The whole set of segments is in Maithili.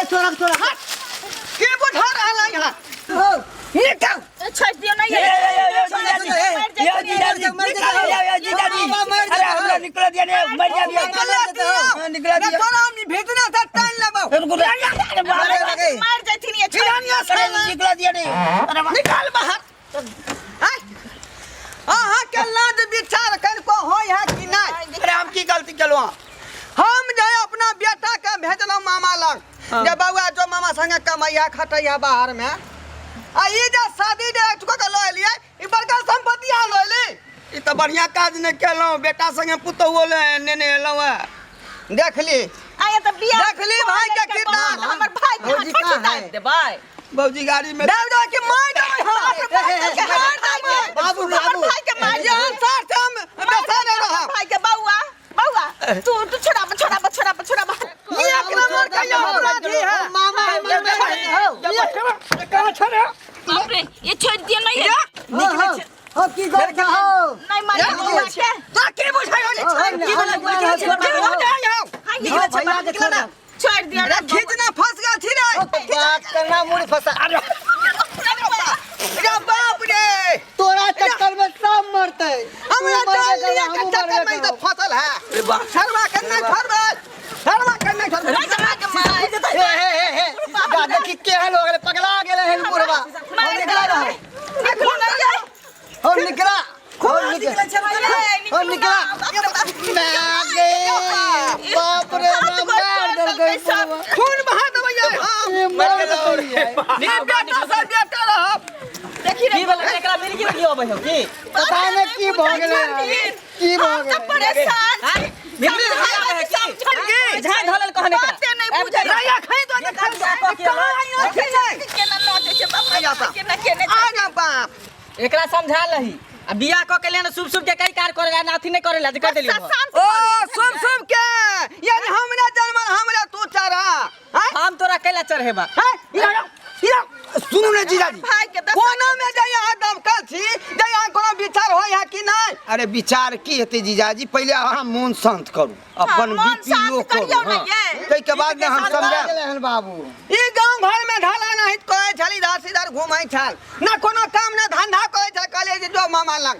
ए छोड़ा छोड़ा। की बुझा रहल है यहाँ? हो। निकल। छोड़ दियो ना ये। ए, ए, ए, ए, जीजाजी, ए, जीजाजी, निकालो, ए, ए, जीजाजी। अरे हमरा निकल दिया ने, मर जा दिया। निकल दियो। हाँ, निकला दिया। तोरा हम भेजना था टाइम लेबो। रुको, अरे बाप रे। मार जाथिन ये, छोड़। हिरानिया अरे साला। निकला दिया ने। अरे बाप। निकाल बाहर। आय। अहाँ के लाज विचार कनिको होय है कि नहि? अरे हम की गलती केलहुँ? हम जे अपना बेटा के भेजलहुँ मामा लग जे बौआ जो मामा संगे कमैया खटैया बाहर में, आ ई जे शादी जे कऽ के लऽ एलियै, ई बड़का संपत्ति अहाँ लऽ एली। ई तऽ बढ़िया काज नहि केलहुँ, बेटा संगे पुतहुओ लेने एलहुँ हेँ। देखली आया तऽ बियाह देखली भाई के किरदार। हमर भाई के भौजी हाथ कहाँ दाबि है? देबै। भौजी गाड़ी में देव देव कि मार देबै हम। मार देबै। बाबू हमर बाबू भाई के मार। यहाँ सर से हम बेसन रहब। भाई के बौआ बौआ तू तू छोड़ाब छोड़ाब छोड़ाब छोड़ाब। एक नंबर के यहाँ अपराधी है। मामा है, मामा है, हो। कहाँ छोड़े? बाप रे, ये छोड़ दियो ना ये। हो, हो, हो, की गल छौ, हो? नहीं मार बौआ के। तो की बुझाइ हो? हो, हो, की हो, बुझाइ हो, हो? हो, की बुझाइ हो? हाँ, ये हो, भैया के छोड़ दो। छोड़ दियो अरे ना। खींचना फंस गेल छी रे। बाप केना मुड़ी फंसा। अरे बाप रे, तोरा चक्कर में सब मरतै। हमरा तू मरबे जान लिया करबा, के हमहूँ चक्कर मरबे में ई तो करब। फसल है। शर्मा के नहीं छोड़बै, शर्मा के नहीं छोड़बै। हे हे हे हे, जा देखी केहन हो गेलै, पगला गेलै हन बुढ़वा। हो निकला रहो। निकलू ना ये। हो निकला, हो निकला, हो निकला। मैं गे, बाप रे बाप, मार देलकै बुढ़वा। खून बहा देबै ये हम। ई मर गेलै। ई बेटा से बेटा रहब। देखी रे। की भेलै एकरा? मिर्गी उर्गी अबै हौ की? पता नहि की भऽ गेलै, की भऽ हम तऽ गेलै। परेशान छी। मिर्गी उर्गी आबै है की? बुझा धलल कहने एकरा। बाते नहि बुझै। रैया खाइ दो ने, खाइ दो। कहाँ आइयो छी नहीं? केना नोचै छै बाप रे, केना केने। आ जा बाप। एकरा समझा लही आ बियाह क के लेने शुभ शुभ के कई कार करेला ना, अथी नहीं करेला जे कह देलियो। शांत। ओ सुन सुन के यानी हमरा जन्मल हमरा तू चढ़ा हैं? हम तोरा कैला चढ़ेबा? हैं? इधर आओ, इधर आओ। सुनू ने जीजाजी। भाई के दस। कोनो में जे यहाँ दमकल छी, जे यहाँ कोनो विचार होय है कि नहीं? अरे विचार की हेतै जीजाजी, पहिले अहाँ मोन शांत करू, अपन मोन बीपी शांत लो करू। करियौ ने हाँ। ये। ताहिके बाद ने हम मर समझायब। गेलै हन बाबू। ई गांव घर में ढाला नहीं कहै छल, इधर से इधर घूमै छल, ना कोनो काम ना धंधा करै छल। कहलियै जे जो मामा लग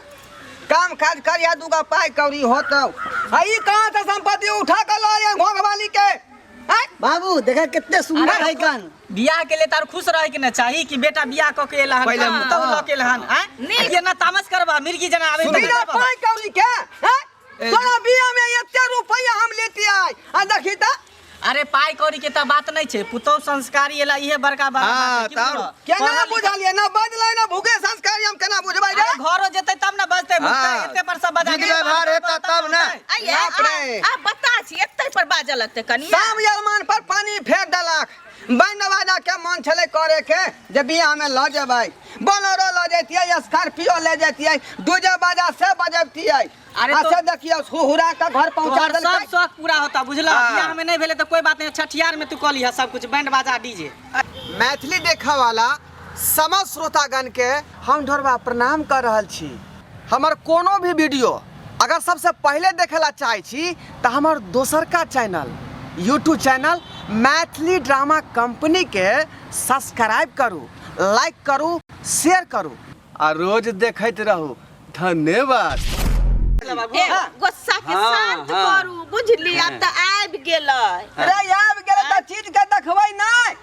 काम काज करिया, दूगो पाइ कौड़ी होतौ, आ ई कहाँ से संपत्ति उठा के लऽ आइए घोघवाली के, हैं? बाबू देखा कितने सुंदर है कान। बियाह के लिए तार खुश रहे के न चाही कि बेटा बियाह क के एला हन, पहिले पुतहु ल के एला हन, आँय? नीक। ये ना तामस करबा, मिर्गी जना आबे। बिना पाइ कौड़ी के, हैं? तोरा बियाह में एते रुपैया हम लेते आइ, आ देखी तऽ। अरे पाइ कौड़ी के तऽ बात नहीं छै, पुतहु संस्कारी एला इहे बड़का बात हाँ, छै, की तब। बुझलहो? केना पढ़ल लिखल- बुझलियै? ना बजलै ना भूखे संस्कारी, हम केना बुझबै रे? अरे घरो जेतै तब ना बजतै भुखतै। हाँ। एते पर सब बजा विध व्यवहार हेतै तब ने। आइए। बाप रे। आ बता छी, एते पर बाजऽ लगतै कनिया। शाम अरमान पर पानी फेंक देलक। बैंड बाजा के मन छलै करे के जे बियाह में लऽ जेबै, बोलेरो लऽ जैतियै, स्कॉर्पियो ले जैतियै, दूजे बाजा से बजबतियै। अरे अरे तो- से देखियौ हुरा के घर पहुंचा तोहर सब देलकै। शौक पूरा होता, बुझला? हाँ। बियाह में नहीं भेलै तऽ कोई बात नहीं, छठियार में तू कऽ लिह सब कुछ, बैंड बाजा डीजे। मैथिली देखऽ वाला समस्त श्रोतागण के हम ढोरबा प्रणाम कर रहल छी। हमर कोनो भी वीडियो अगर सबसे पहिले देखे ला चाहै छी तऽ हमर दोसरका channel YouTube channel Maithili drama company के सब्सक्राइब करू, लाइक करू, शेयर करू आ रोज देखैत रहू। धन्यवाद। ए, गुस्सा के हाँ, शांत हाँ। करू, बुझली? आब तऽ आबि गेलै। अरे आबि गेलै तऽ चीज के देखबै नहि?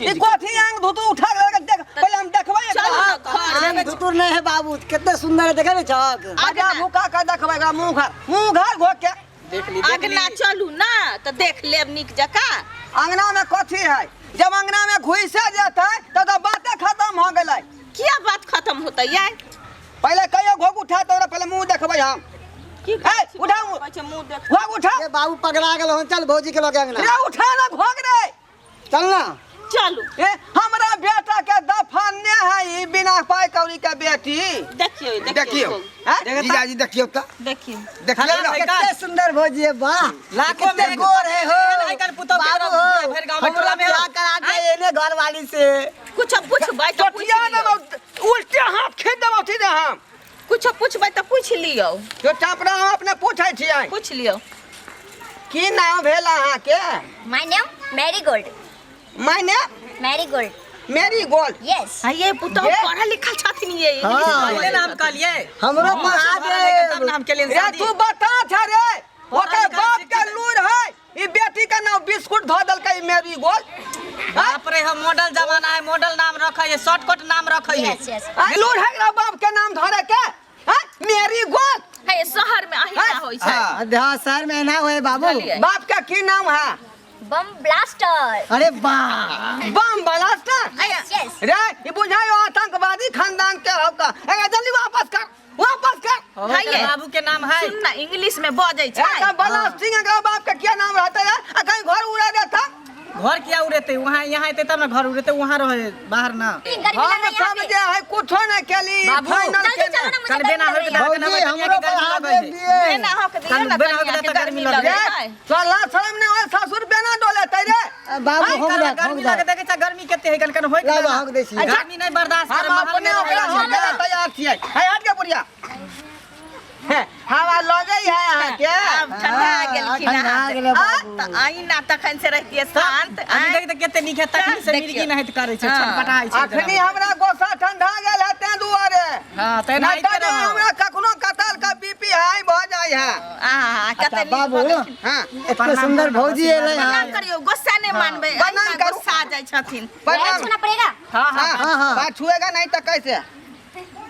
ई कथी आंग धुतू उठा के देख, पहिले हम देखबै एकरा। चलू ने घर। आंग धुतुर नहीं है बाबू, कितने सुंदर है, देखे नहीं छक? आगा भूखा के देखबै एकरा, मुंह घर मुंह घर घोक के। देख ली, देख ली। अगना चलू ना तऽ देख लेब नीक जकाँ। अंगना में कथी है? जब अंगना में घुसे जेतै तब तऽ बाते खत्म हो गेलै। किया बात खत्म होतै ये? पहिले कहियो घोघ उठा तोरा, पहिले मुंह देखबै हम। की ए, उठाउ। कहै छै मुंह देख। घोघ उठा। ए बाबू, पगला गेल हन, चल भौजी के लगे अंगना। रे उठा ना घोघ रे। चल ना। चलू। ए, हमरा बेटा के दफन ने है ई बिना पाई कौड़ी के बेटी। देखियौ, देखियौ। देखियौ। हैं? जीजाजी देखियौ तऽ। देखियौ। देखियौ ने। कितने सुंदर भौजी है, वाह। लाखों में कितने एक गोर है हो। आइ काल्हि पुतहु के बाबू हो, भरि गाँव में हमरा टोला में बियाह करा दे एने घर वाली से। कुछ पूछबै तऽ पूछि टोटिया लियौ। देबौ, उल्टे हाथ खींच देबौ सीधे हम। कुछ पूछबै तऽ पूछि लियौ। जो चापड़ा हम अपने पूछै छियै। पूछि लियौ। की नाम भेल अहाँके? माय नेम marigold. My name Marigold. Marigold. Yes. हाँ, ये पुतहु ये? पढ़ल लिखल छथिन ये इंग्लिश हाँ। पहिले बोलै नाम कहलिए हमरो पढ़ा तब दे नाम के लिए रे तू बता छ रे, ओकर बाप के लूर है, ई बेटी के नाम बिस्कुट धो देलकै मेरी गोल्ड। बाप रे, हम मॉडल जमाना है, मॉडल नाम रखै है, शॉर्टकट नाम रखै है। Yes, yes. आ, लूर है एकरा बाप के नाम धरे के, हाँ? मेरी गोल्ड। है शहर में अहिना होइ छै। हाँ। हाँ, शहर में एना होए बाबू। बुझलियै? बाप का की नाम है? बम ब्लास्टर। अरे वाह, बम ब्लास्टर। Yes, yes. रे ई बुझायो आतंकवादी खानदान के होका। ए जल्दी वापस कर, वापस कर। है ये। बाबू के नाम है। सुन ना, इंग्लिश में बजै छै। ए ब्लास्टिंग एकरा बाप के क्या नाम रहता है? आ कहीं घर उड़ा देता। घर किया उड़ेते, वहाँ यहाँ एते तब ना घर उड़ेते, वहाँ रहे बाहर ना। गर्मी लग हम रहा है यहाँ सब पे। जे है कुछो नहीं केली, बाबू, फाइनल जल्दी केने। चलो ना, मुझे कल बेना गर्मी लग होके रही है। दादा भौजी हमरो पढ़ा दे दिए। बेना होके दियौ कल ना, बेना होके कनिया के दादा गर्मी गर्मी लगै लगे। है। चला शर्म नहीं होय, ससुर बेना डोले तै रे। बाबू हम गर्मी हम लगे देखे छ गर्मी कते है, कन होय लाबा हक दै छी। गर्मी नहीं बर्दाश्त करे, हम महल अपने में ओकरा रहै हम छै। तैयार छियै। है हट के बुढ़िया, हवा लगे है अहाँ के। आब ठंडा गेलखिन ठंडा अहाँ। गेलै बाबू। तऽ आइना तखन से रहितियै शांत। अभी देख त कते नीक है, तखनी से देखियौ। मिर्गी नहीं करे छै, हाँ। छटपटाइ छै। अखनी हमरा गोसा ठंडा गेल है तें दुआरे। हां ते नहीं नहीं तऽ जे हमरा कखनो कताल का बीपी हाई भऽ जाइ है। आहा, कते अच्छा नीक बाबू, भऽ गेलखिन। हाँ एते सुंदर भौजी एलै प्रणाम हँ। करियौ, गुस्सा नहि मानबै, प्रणाम अहिना करू। गुस्सा जाइ छथिन। पैर प्रणाम। छूना पड़ेगा। हां हां हाँ हाँ, हाँ। पैर छुएगा नहीं तो कैसे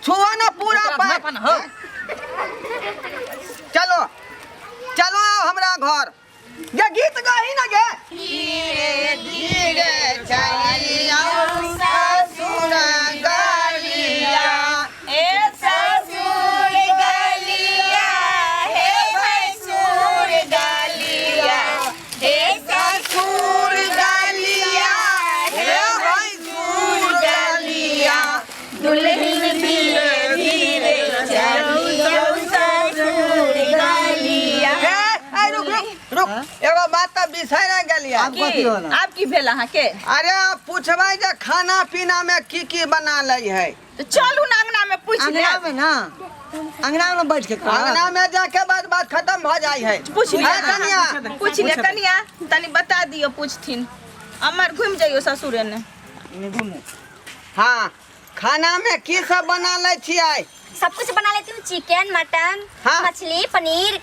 छुआ ना पूरा पैर। अपन हो। चलो चलो आओ हमरा घर, ये गीत गाही ना गे। धीरे धीरे चलिया ससुर गलिया, ए ससुर गलिया, हे भैंसुर गलिया, हे ससुर गलिया, हे भैंसुर गलिया, दुल्हन धीरे धीरे चलियौ ससुर गलिया। हे ए रुक रुक रुक, एगो बात तऽ बिसरि गेलियै। आब कथी होला? आब की भेल अहाँके? अरे आप पूछबै जे खाना पीना में की की बना लै है। तऽ चलू ने अंगना में पूछि अंगना लेब। में ना, अंगना में बैठ के कह। अंगना में जाके बात बात खत्म भऽ जाइ है। पूछि ए, कनिया लिअ, पूछि लिअ कनिया, तनी बता दियौ, पूछथिन। अमर घुमि जइयौ ससुर एने। हाँ, खाना में की सब बना लै छियै? सब कुछ बना लेती हूँ, चिकन मटन हाँ। मछली पनीर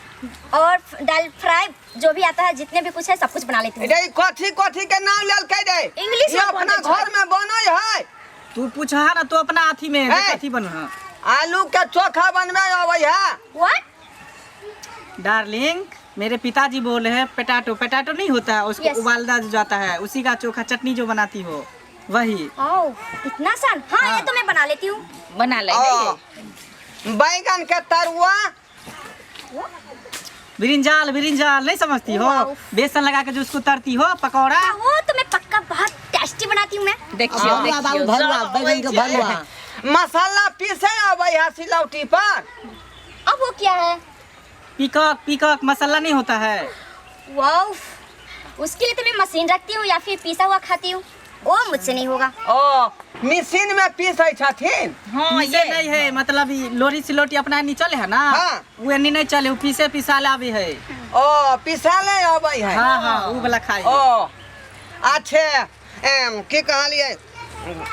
और दाल फ्राई जो भी आता है, जितने भी कुछ है सब कुछ बना लेती हूँ। रे कथी कथी के नाम लेलकै रे? इंग्लिश ई में अपना बनै छै। घर में बनै है। तू पूछा ना, तू अपना अथी में ए। कथी बन। हां आलू के चोखा बनबै अबै है। What? Darling, मेरे पिताजी बोले हैं पोटैटो, पोटैटो नहीं होता है उसको Yes. उबालना जो जाता है, उसी का चोखा चटनी जो बनाती हो वही। ओह, इतना आसान। हाँ, ये तो मैं बना लेती हूँ। बना लै ओ, ने। बैगन के तरुआ। ब्रिंजाल, ब्रिंजाल नहीं समझती हो? वाओ। बेसन लगा के जो उसको तरती हो पकौड़ा। हाँ, वो तो मैं पक्का बहुत टेस्टी बनाती हूँ मैं। देखियौ भरुआ बाबू देखियौ भरुआ, सब बैगन के अबै छै। भरुआ। मसाला पीसे अबै है सिलौटी पर। अब वो क्या है? पीकॉक, पीकॉक मसाला नहीं होता है। वाओ, उसके लिए तो मैं मशीन रखती हूँ या फिर पिसा हुआ खाती हूँ, वो मुझसे नहीं होगा। ओ मशीन में पीसै छथिन। हाँ पीसे ये नहीं है, मतलब ई लोरी सिलौटी अपना नहीं चले है ना। हाँ। वो एनी नहीं चले, वो पीसे पिसा लावे है। ओ पिसाले अबै है। हाँ हाँ, वो वाला खाए। ओ अच्छे, एम की कहलियै,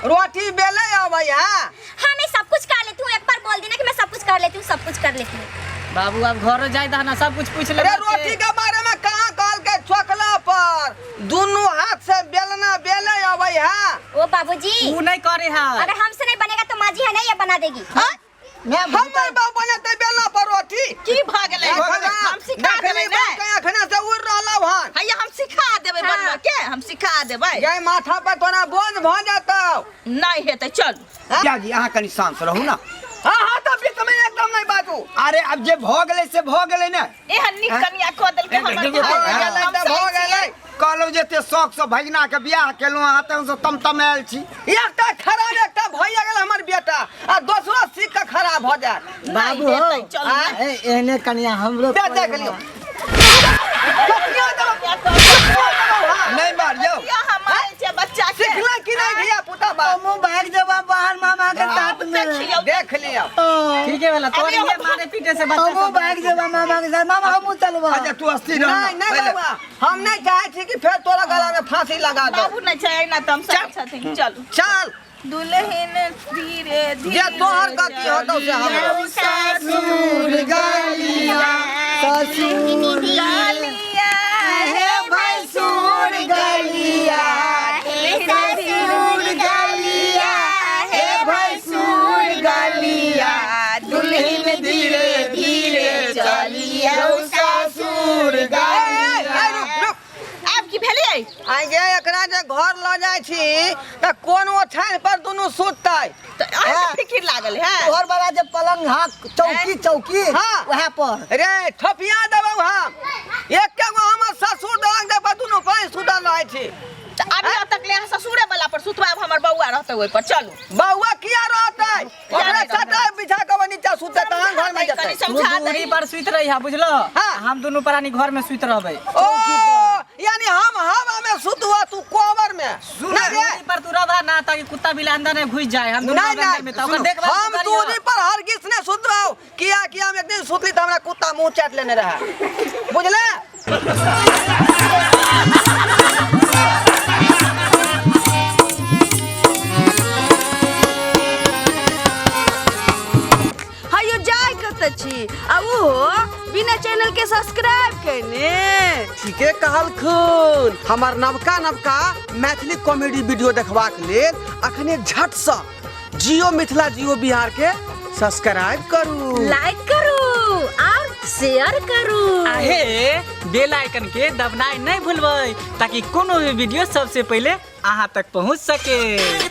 रोटी बेले अबै है। हाँ, मैं सब कुछ कर लेती हूँ, एक बार बोल देना कि मैं सब कुछ कर लेती हूँ, सब कुछ कर लेती हूँ। बाबू अब घर जाए ना सब कुछ पूछ ले। अरे रोटी के बारे में कहाँ कहल के चोकला पर दुनू हाथ से बेलना बेले अबै है। ओ बाबूजी, वो नहीं करे है। अगर हमसे नहीं बनेगा तो माँ जी है ना, ये बना देगी। हाँ? हमर बाप बनेतै बेलना पर रोटी। की भऽ गेलै? हम सिखा देबै ने। अखने से उड़ रहलौ हन। हैया हम सिखा देबै हाँ। बनबऽ के, हम सिखा देबै। ये माथा पर तोरा बोझ भऽ जेतौ। नहि हेतै, चलू। जी अहाँ कनि शांत रहू ना। हाँ हाँ, तऽ बीच में एकदम नहीं बाजू। अरे अब जे भऽ गेलै से भऽ गेलै ने। एहन नीक कनिया कऽ देलकै हमर देखियौ, भाय। भऽ गेलै हम तऽ भऽ गेलै। कहलहुँ जे एते शौक से भगिना के बियाह केलहुँ, अहाँ तऽ से तमतमायल छी। एकटा खराब एकटा भइए गेल हमर बेटा, आ दोसरो सीख के खराब भऽ जायत। बाबू हो, हेतै, चलू। ए, एहने कनिया हमरो दे देख लियौ। नहीं मारियौ। किया हम मारै छियै बच्चा के? सिखलै कि नहि धिया पुता? बात। हमहूँ भाग जेबा बाहर मामा के साथ में। देखियौ। देख लियो। ठीक है वाला तोर ये मारे पीटे से बच्चा हमहूँ सब भाग जेबा मामा के साथ, मामा हमहूँ चलबा। अच्छा तू अस्थिर रह। नहीं नहीं बउआ, हम नहीं चाहे छी कि फिर तोरा गला में फांसी लगा दो। बाबू नहीं छै ना त हम सब छथिन, चलू। चल। दुल्हन धीरे धीरे जे तोहर गति होतौ से हमरो। ससुर गलिया, ससुर गलिया हे भैंसुर गलिया, ससुर गलिया, हे भैंसुर गलिया, दुल्हन धीरे धीरे चलिया ससुर ए, ए, रुक रुक। आब की भेलियै? आइ गे एकरा जे घर लऽ जाइ छी तऽ कोन ओछाइन पर दुनू सुततै? तऽ अहाँके फिकिर लागल है? तोहर वाला जे पलंग हा, चौकी चौकी, हाँ। वएह पर। रे ठपिया देबौ हम, एके गो हमर ससुर दलंग दे पर दुनू पैर सुतल रहै छी। तऽ अभी तक ले अहाँ ससुरे वाला पर सुतबाब, हमर बौआ रहतै ओहि पर। चलू। बौआ किया रहतै? ओकरा चटाई बिछा के नीचा सुततै तहन घर में जेतै। कनि तू समझा दूरी दही। पर सुति रही है बुझलो? हाँ। हम दुनू प्राणी घर में सुति रहबै। ओ यानी हम हवा में सुतुआ, तू कोबर में ना रे? दूरी पर तू रहबा ना ताकि कुत्ता बिल्ला अंदर नहीं घुस जाए, हम दुनू नहीं अंदर में नहीं, तो ओकर देखभाल हम तू करिहो। दूरी पर हरगिज नहीं सुतबौ, किया किया हम एक दिन सुतली त हमरा कुत्ता मुंह चाट लेने रहे, बुझले? हयो जाय कतऽ छी आ ओहो बिना चैनल के सब्सक्राइब केने? ठीके कहलखुन। हमर नवका नवका मैथिली कॉमेडी वीडियो देखबाक लेल अखने झटसँ जियो मिथिला जियो बिहार के सब्सक्राइब करू, लाइक करू और शेयर करू। आहे बेल आइकन के दबनाइ नहीं भूलबै ताकि कोनो भी वीडियो सबसे पहले अहाँ तक पहुँच सके।